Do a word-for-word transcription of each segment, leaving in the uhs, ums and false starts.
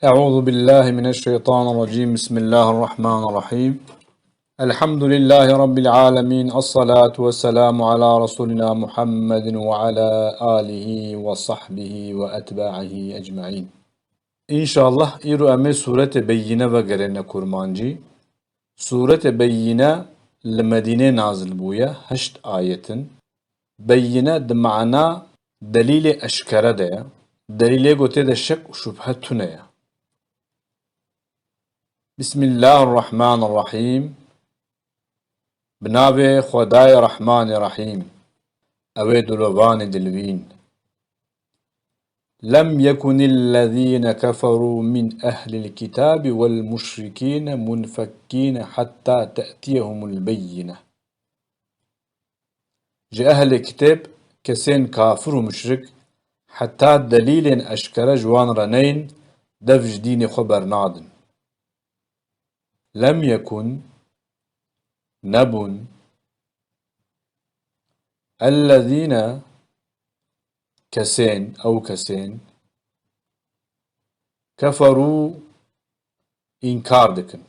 أعوذ بالله من الشيطان الرجيم. بسم الله الرحمن الرحيم. الحمد لله رب العالمين. الصلاة والسلام على رسولنا محمد وعلى آله وصحبه وأتباعه أجمعين. Înşallah îro em ê Sûretê Beyyîne vegerêne kurmancî. Sûretê Beyyîne li Medînê nazil bûye, heşt ayet in. Beyyîne di mana delîlê eşkere de ye. Delîlê ku tê de şek û şubhe tune ye. Bismillahirrahmanirrahîm. Bi navê Xwedayê Rehmanê Rehîm. Ew ê dilovanê dilivîn. لم يكن الذين كفروا من أهل الكتاب والمشركين منفكين حتى تأتيهم البينة. Ji ehlê kitêb kesên kafir û muşrik heta delîlên eşkere ji wan re neyin, dev ji dînê xwe bernadin. Lem yekun, nebûn, ellezîne, kesên, ew kesên, keferû, înkar dikin.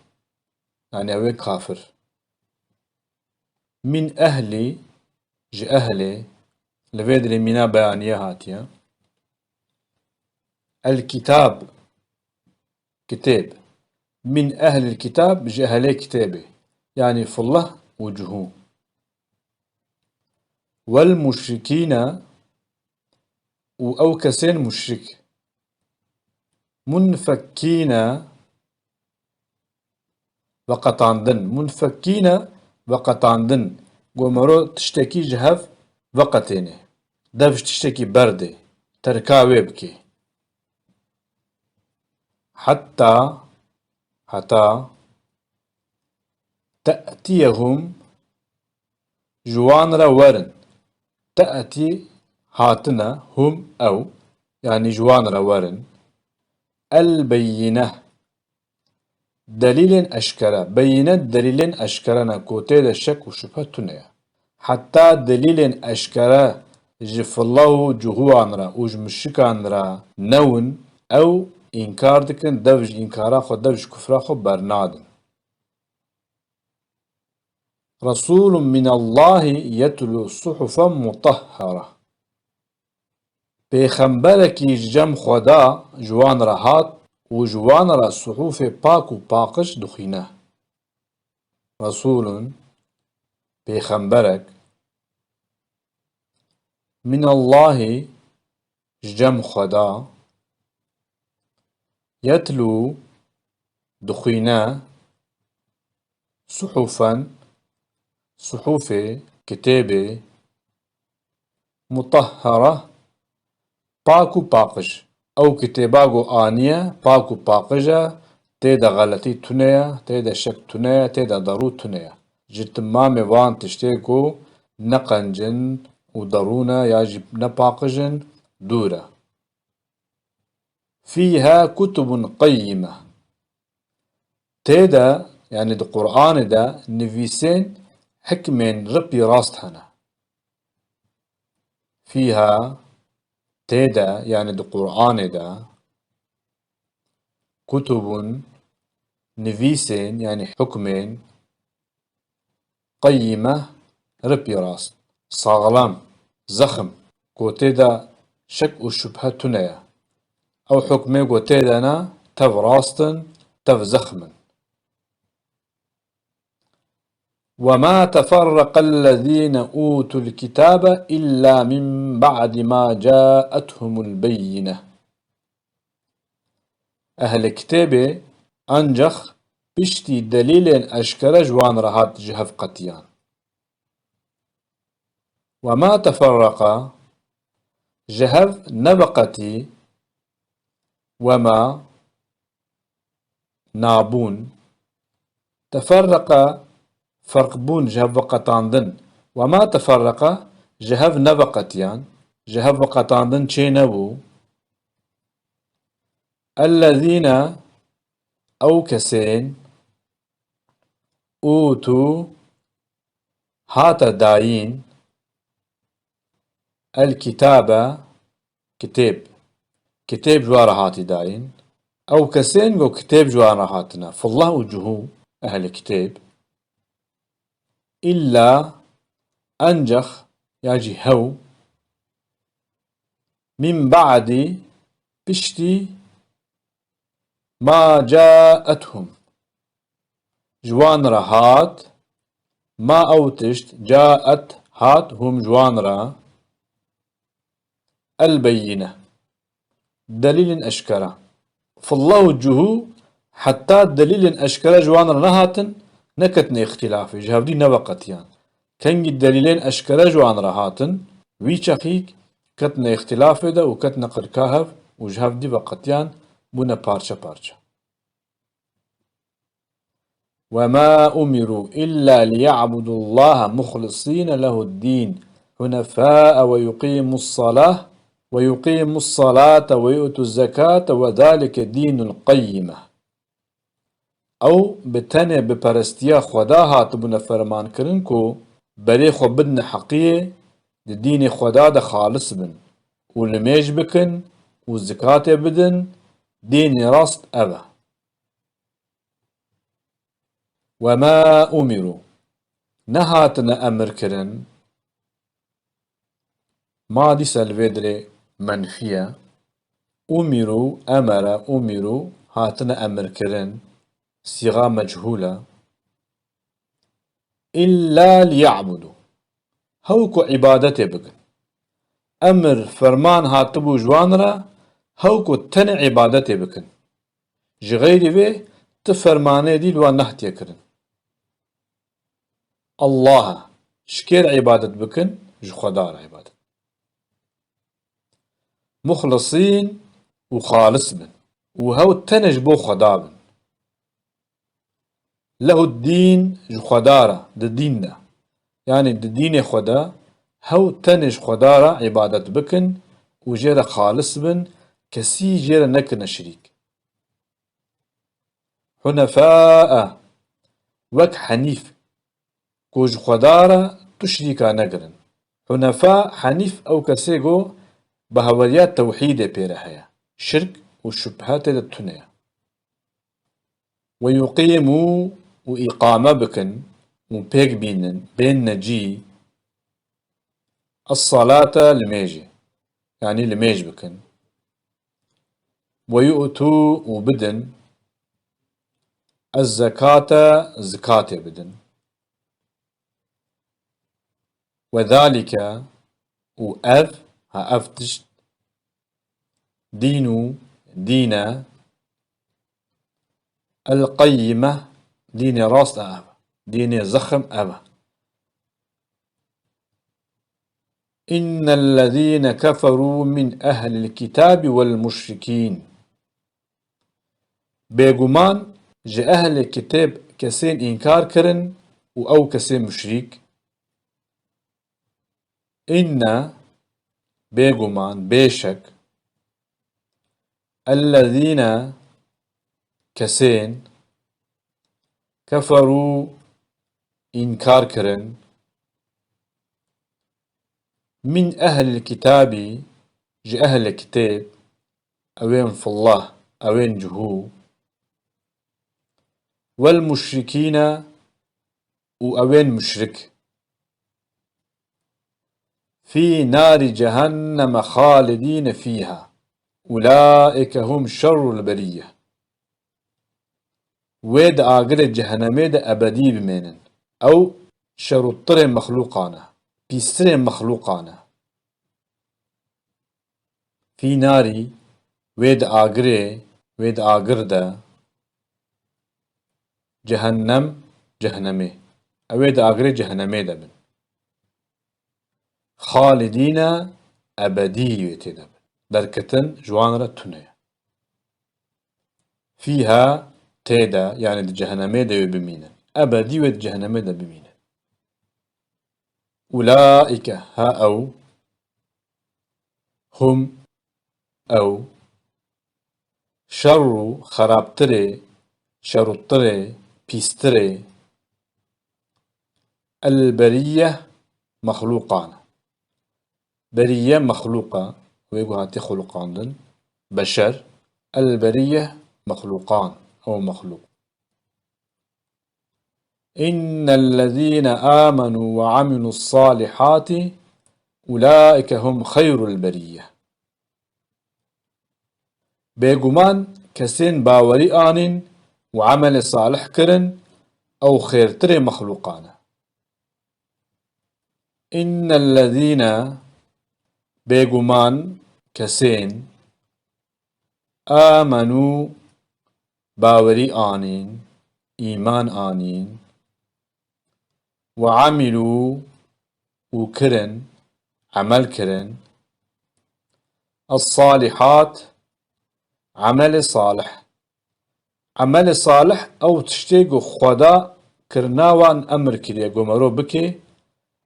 Yanî ew ê kafir. Min ehlî, ji ehlê, li vê dirê mîna beyaniye hatiye. El kitab, kitêb. Min ehlil kitab, ji ehlê kitêbê. Yanî fullah û cuhû. Wel muşrikîne, û ew kesên muşrik. Munfekkîne, veqetandin. Munfekkîne, veqetandin. Go mero tiştekî ji hev veqetêne. Dev ji tiştekî berdê. Terka wê bikê. Heta, heta, te'tiyehum, ji wan re werin. Te'tî, hatine, hum, ew, yanî ji wan re werin. El beyîne, delîlên eşkere. Beyîne delîlên eşkere ne ku tê de şek û şubhe tune ye. Heta delîlên eşkere ji fila û cuhuwan re û ji muşrikan re newin, ew înkar dikin, dev ji înkara xwe, dev ji kufra xwe bernadin. Resûlun minallahî yetlû suhufen mutahhara. Pêxemberekî ji cem Xweda ji wan re hat û ji wan re suhufê pak û paqij dixwîne. Resûlun, pêxemberek, minallahî, ji cem Xweda, yetlû, dixwîne, suhufen, suhufê, kitêbê, mutahhara, pak û paqij. Ew kitêba ku aniye, pak û paqij e, tê de xeletî tune ye, tê de şek tune ye, tê de derû tune ye. Ji timamê van tiştê ku ne qenc in û derû ne ya jî ne paqij in, dûr e. Fîha kutubun qeyyime. Tê de, yanî di Qur'anê de nivîsên hikmên ripî rast hene. Fîha, tê de, yanî di Qur'anê de, kutubun, nivîsên, yanî hukmên, qeyîme, ripî rast, saxlem, zexm, ku tê de şek û şubhe tune ye. Ew hukmê ku tê de ne, tev rast in, tev zexm in. وما تفرق الذين أوتوا الكتاب إلا من بعد ما جاءتهم البينة. Ehlê kitêbê ancax piştî delîlên eşkere ji wan re hat ji hev qetiyan. وما تفرق, ji hev neveqetî, wema, nabûn. Teferreqe, ferqbûn, ji hev veqetandin. Wema teferreqe, ji hev neveqetiyan, ji hev veqetandin çênebû. Ellezîne, ew kesên, ûtû, hate dayîn, el kitabe, kitêb. Kitêb ji we re hatî dayîn. Ew kesên ku kitêb ji wan re hatine, فالله وجهه, ehli kitêb, إلا, encex, ya jî hew, من بعد, piştî, ما جاءتهم, ji wan re hat, ma, ew tişt, جاءت, hat, hum, ji wan re, البينة, delîlên eşkera. فالله وجهه, heta delîlên eşkera ji wan re nehatin, neketine îxtîlafê, ji hevdî neveqetiyan. Kengî delîlên eşkera ji wan re hatin, wî çaxî ketine îxtîlafê de û ketine qirka hev û ji hevdî veqetiyan, bûne parçe parçe. وما أمروا إلا ليعبدوا الله مخلصين له الدين حنفاء ويقيموا الصلاة ويقيموا الصلاة ويؤتوا الزكاة وذلك دين القيمة. Ew bi tenê bi perestiya Xweda hatibûne fermankirin ku berê xwe bidine heqiyê, di dînê Xweda de xalis bin û limêj bikin û zikatê bidin, dînê rast ev e. وما أمروا, nehatine emirkirin, ma dîsa li vê dirê menfî ye. أمروا, أمر, أمروا, hatine emirkirin, sîxa mechûl e. إلا ليعبدوا, hew ku îbadetê bikin. Emir, ferman hatibû ji wan re, hew ku tenê îbadetê bikin. Ji xeyrî vê ti fermanê dî li wan nehatiye kirin. Allah, ji kê re îbadet bikin? Ji Xweda re îbadet. Muxlisîn, û xalis bin. Û hew tenê ji bo Xweda bin. Lehu dîn, ji Xweda re, di dîn de. Yanî di dînê xwe de hew tenê ji Xweda re îbadet bikin û jê re xalis bin, kesî jê re nekirine şirîk. Hunefae, wek henîf, ku ji Xweda re tu şirîka negirin. Hunefa, henîf ew kesê ku bi heweriya tewhîdê pê re heye. Şirk û şubhe tê de tune ye. Ve yuqîmû, û îqame bikin û pêk bînin, bên necî, es-salate, limêjê, yanî limêj bikin. Ve yu'tû, û bidin, ez-zekate, zikatê bidin. Ve zalike, û ev, ha ev tişt, dînû, dîn e, el-qeyyime, dînê rast e ev, dînê zexm ev e. Innellezîne keferû min ehlil kitâbi wel muşrikîn. Bêguman ji ehlê kitêb kesên înkar kirin û ew kesên muşrîk. Inne, bêguman, bêşek, ellezîne, kesên, keferû, înkar kirin, min ehlil kitâbî, ji ehlê kitêb, ewên fillah, ewên cihû, wel muşrikîne, û ewên muşrik. Fî narî cehenneme xalidîne fîha. Ulaîke hum şerrul berîye. Wê di agirê cehennemê de ebedî bimênin. Ew şerûttirê mexlûqan e, pîstirê mexlûqan e. Fî narî, wê di agirê, wê di agir de, cehennem, cehennemê. Ew ê di agirê cehennemê de bin. Xalidîne, ebedî wê tê de bin. Derketin ji wan re tune ye. Fîha, tê de, yanî di cehennemê de wê bimînin. Ebedî wê di cehennemê de bimînin. Ulaîke, ha ew, hum, ew, şerru, xerabtirê, şerûttirê, pîstirê, el-berîye, mexlûqan. Berîye mexlûq e, wê ku hatiye xuluqandin, beşer, el-berîye, mexlûqan, ew mexlûq. إن الذين آمنوا وعملوا الصالحات أولئك هم خير البرية. Bêguman kesên bawerî anîn û emelê salih kirin, ew xêrtirê mexlûqan e. إن الذين, bêguman kesên, آمنوا, bawerî anîn, îman anîn, وعملوا, û kirin, emel kirin, الصالحات, emelê salih. Emelê salih ew tiştê ku Xweda kirina wan emir kiriye ku mero bikê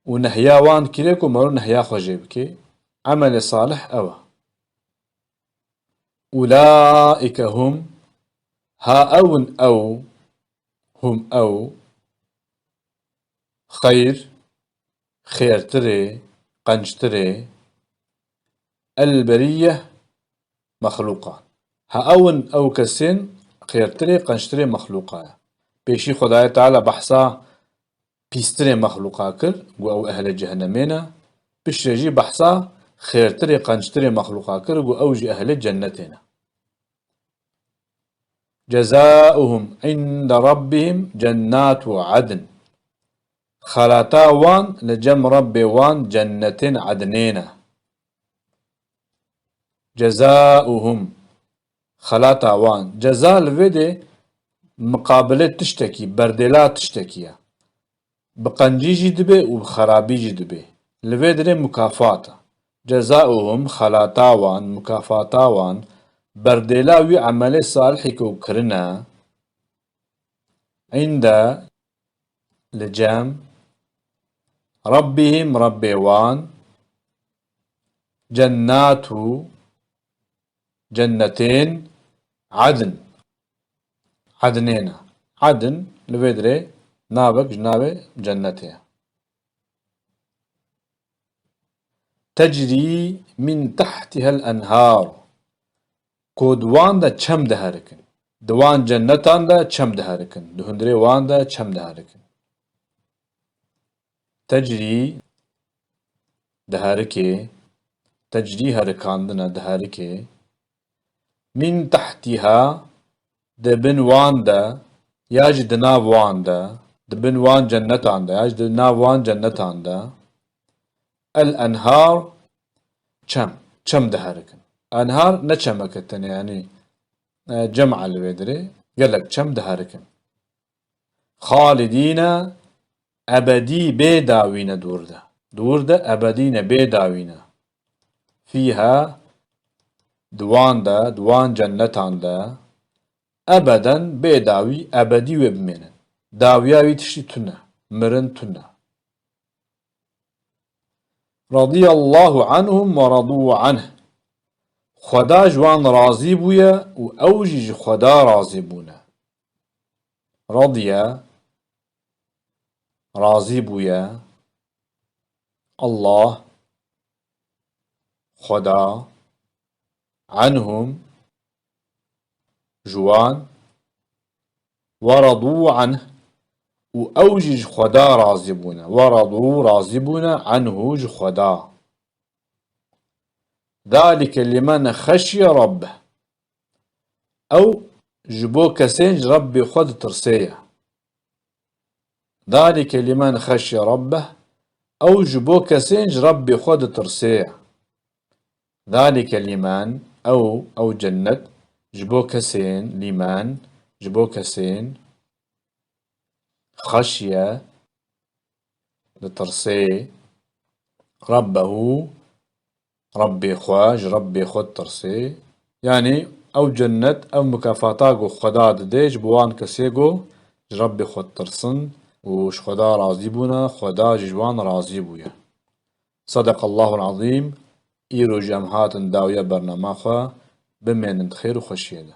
û nehya wan kiriye ku mero nehya xwe jê bikê. Emelê salih ew e. أولئك هم, ha ew in ew, هم ew, خير, xêrtirê, qenctirê, البرية, mexlûqan. Ha ew in ew kesên xêrtirê, qenctirê mexlûqa ye. Pêşî Xwedayê Teala behsa pîstirê mexlûqa kir, got ew ehlê cehennemê ne. Piştre jî behsa xêrtirê, qenctirê mexlûqa kir, got ew jî ehlê cennetê ne. جزاؤهم عند ربهم جنات عدن. Xelata wan li cem Rebbê wan cennetên Ednê ne. جزاؤهم. Xelata wan. Ceza li vê de miqabilê tiştekî, berdêla tiştekî ye. Bi qencî jî dibe û bi xerabî jî dibe. Li vê dirê mukafat e. جزاؤهم, xelata wan, mukafata wan, berdêla wî emelê salihî ku kirine, عند, li cem, ربهم, Rebbê wan, جنات, cennetên, عدن, Ednê ne. Edn li vê dirê navek ji navê cennetê ye. تجري من تحتها الأنهار. Ku di wan de çem diherikin. Di wan cennetan de çem diherikin. Di hundirê wan de çem diherikin. تجري, diherike, تجري herikandin e, diherike. من تحتها, di bin wan de, ya jî di nav wan de, di bin wan cennetan de, ya jî di nav wan cennetan de. الأنهار, çem, çem diherikin. Enhar ne çemeke tenê, yanî, e, cem e li vê dirê, gelek çem diherikin. خالدين, ebedî bê dawî ne di wir de. Di wir de ebedî ne, bê dawî ne. فيها, di wan de, di wan cennetan de, ebeden, bê dawî, ebedî wê bimênin. Dawiya wî tiştî tune, mirin tune. رضي الله عنهم ورضوا عنه. Xweda ji wan razî bûye û ew jî ji Xweda razî bûne. رضي, razî bûye. Allah, Xweda, عنهم, ji wan, ورضوا عنه, û ew jî ji Xweda razî bûne. ورضوا, razî bûne, عنه, ji Xweda. ذلك لمن خشي ربه. Ew ji bo kesên ji Rebbê xwe ditirsê ye. ذلك لمن خشي ربه. Ew ji bo kesên ji Rebbê xwe ditirsê ye. ذلك لمن, ew, ew cennet, ji bo kesên, لمن, ji bo kesên, خشي, ditirsê, ربه, Rebbê xwe, ji Rebbê xwe ditirsê. Yanî ew cennet, ev mukafata ku Xweda dide ji bo wan kesê ku ji Rebbê xwe ditirsin û ji Xweda razî bûne, Xweda jî ji wan razî bûye. صدق الله العظيم. Îro jî em hatin dawiya bernama xwe. Bimênin di xêr û xweşiyê de.